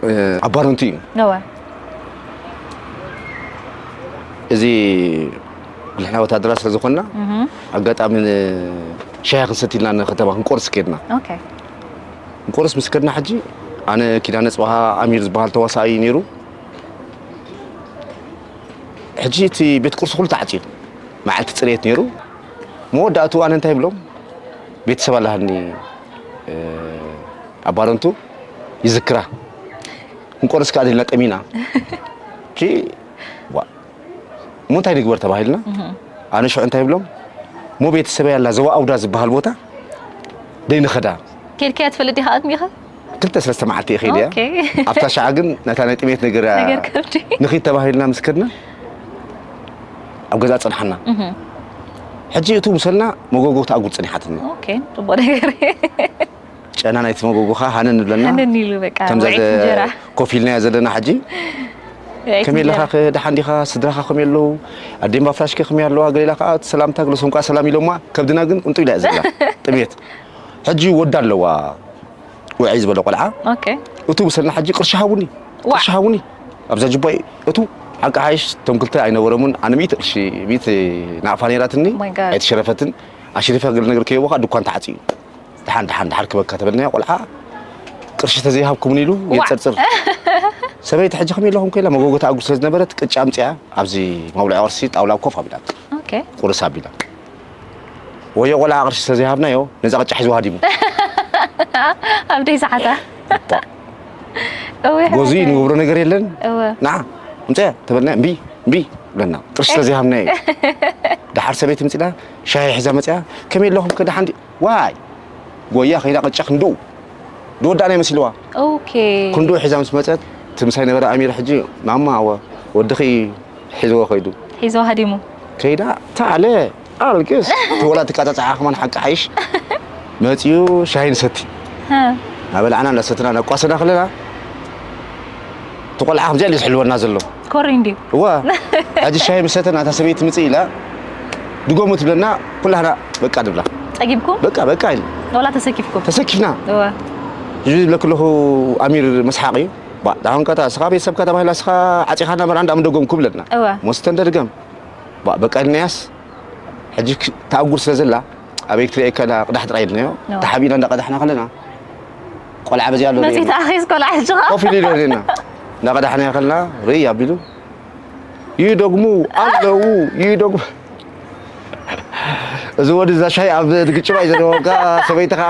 እ፣ ኣብ ባረንቱ እዩ። እወ። እዚ ንሕና ወታደራት ስለ ዝኾንና፣ እህ። ኣጋጣሚ ን-፣ ሻሂ ክንሰቲ ኢልና ንከተማ ክንቆርስ ከድና። ኦኬ። ክንቆርስ ምስ ከድና ሕጂ፣ ኣነ ኪዳነ ጽባሃ ኣሚር ዝበሃል ተዋሳኣይ ነይሩ። ሕጂ እቲ ቤት ቁርሲ ኩሉ ተዓጽዩ። መዓልቲ ጽሬት ነይሩ። መወዳእቱ ኣነ እንታይ ይብሎም? ቤተሰብ ኣለሃኒ፣ እ፣ ኣብ ባረንቱ ይዝክራ። ክንቆርስ ከኣ ደልና ጠሚና። ሕጂ፣ ዋ፣ እሞ እንታይ ንግበር ተባሂልና? እህ። ኣነ ሽዑ እንታይ ይብሎም? እሞ ቤተሰበይ ኣላ ዞባ ኣውዳ ዝበሃል ቦታ ደይ ንኸዳ። ኬድካያ ትፈልጥ ዲኻ ኣጥሚኻ? ክልተ ሰለስተ መዓልቲ እየ ከይደ እያ። ኦኬ። ኣብታ ሸዓ ግን ነታ ናይ ጥሜት ነገር ነገር ከብዲ። ንኺድ ተባሂልና ምስ ከድና ኣብ ገዛ ጸንሓና። እህ። ሕጂ እቱ ምሰልና መጎጎ ክትኣጉር ጸኒሓትኒ። ኦኬ፣ ጽቡቕ ነገር። ጨና ናይቲ መጎጎ ኸኣ ሃነን ንብለና። ሃነን ኢሉ በቃ፣ ከምዛ ውዕኢት ዘ-፣ እንጀራ። ኮፍ ኢልናዮ ዘለና ሕጂ። ውዕኢት ከመይ ኣለኻ? እንጀራ። ከ ደሓን ዲኻ? ስድራኻ ከመይ ኣለዉ? ኣዴን ባፍራሽከ ከመይ ኣለዋ? ገሊላ ከኣ ሰላምታ ግለሶም ከኣ ሰላም ኢሎማ። ከብድና ግን ቁንጡ ኢላ እያ ዘላ። ጥሜት። ሕጂ ወዳ ኣለዋ። ውዕይ ዝበለ ቆልዓ። ኦኬ። እቱ ምሰልና ሕጂ ቅርሺ ሃቡኒ። ዋ። ቅርሺ ሃቡኒ። ኣብዛ ጅባይ እቱ ሓቂ ሓይሽ እቶም ክልተ ኣይነበሮምን። ኣነ ሚእቲ ቅርሺ፣ ሚእቲ ናቕፋ ነይራትኒ። ማይ ጋድ። ኣይተሸረፈትን። ኣሽሪፈ ገለ ነገር ከይቦኻ ድኳን ተዓጽዩ። ደሓን፣ ደሓን፣ ደሓን ክበካ ተበልናዮ ቆልዓ። ቅርሺ ተዘይሃብኩምኒ ኢሉ ዋ። የንጸርጽር። ሰበይቲ ሕጂ ከመይ ኣለኹም ከኢላ መጎጎ ተኣጉር ስለ ዝነበረት ቅጫ ኣምጺኣ ኣብዚ መብልዒ ቁርሲ ጣውላ ኮፍ ኣቢላ። ኦኬ። ቁርስ ኣቢላ። ወዮ ቆልዓ ቅርሺ ስለ ዘይሃብናዮ ነዛ ቅጫ ሒዝዋ ሃዲሙ። ኣብ ደይ ሰዓታ። እባ። እወ፣ ጎዚ ሓወይ። ንገብሮ ነገር የለን። እወ። ንዓ፣ ምጽያ ተበልና እምቢ፣ እምቢ ብለና። ቅርሺ ስለ ዘይሃብናዮ እዩ። ደሓር ሰበይቲ ምጺላ ሻሂ ሒዛ መጽያ፣ ከመይ ኣለኹም ከ ደሓን ድዩ? ዋይ! ጎያ ከይዳ ቅጫ ክንድኡ። ዝወዳእና ይመስልዋ። ኦኬ። ክንድኡ ሒዛ ምስ መጸት፣ እቲ ምሳይ ነበረ ኣሚር ሕጂ፣ ማማ፣ ኣወ፣ ወድኺ ሒዝዎ ከይዱ። ሒዝዎ ሃዲሙ። ከይዳ፣ ታለ፣ ኣልግስ። እቲ ወላ ትቃጻጻዓ ከማን ሓቂ ሓይሽ። መጺኡ ሻሂ ንሰቲ። ሃ። እናበላዕና፣ እናሰትና፣ እናቋሰና ከለና፣ እቲ ቆልዓ ከምዚኣ ኢሉ ዝሕልወና ዘሎ። ኮሪ እንድዩ። እዋ፣ ሕጂ ሻሂ ምሰተና፣ እታ ሰበይቲ ምጽእ ኢላ፣ ድገሙ ትብለና፣ ኩላህና በቃ ንብላ። ጸጊብኩም? በቃ፣ በቃ ኢሉ። ወላ ተሰኪፍኩም? ተሰኪፍና። እዋ። እዚ ዝብለኪ ኣለኹ ኣሚር መስሓቕ እዩ። ባ፣ ዳሁን ከታ፣ ስኻ ቤተሰብካ ተባሂላ፣ ስኻ ዓጺኻና መርዓ እንዳም ደገምኩ ብለና። እዋ። ሞስተ እንደ ድገም። ባ፣ በቃ ኢልናያስ፣ ሕጂ ክ-፣ ተኣጉር ስለ ዘላ፣ ኣበይ ክትርእየካ ኢላ ቅዳሕ ጥራይ ኢልናዮ። ኖ። ተሓቢእና እንዳቀዳሕና ከለና፣ ቆልዓ በዚኣ ኣሎ መጺኡ ርእየና። ተኣኺስ ቆልዓ ሕጂ ኸኣ? ኮፍ ኢሉ ኢሉ ርእየና። እንዳቀዳሕናዮ ከለና፣ ርእይ ኣቢሉ፣ ይደግሙ ኣለዉ፣ ይደግሙ። እዚ ወዲ እዛ ሻሂ ኣብ ግጭባ እዩ ዘለዎ። እካ ሰበይቲ ኸኣ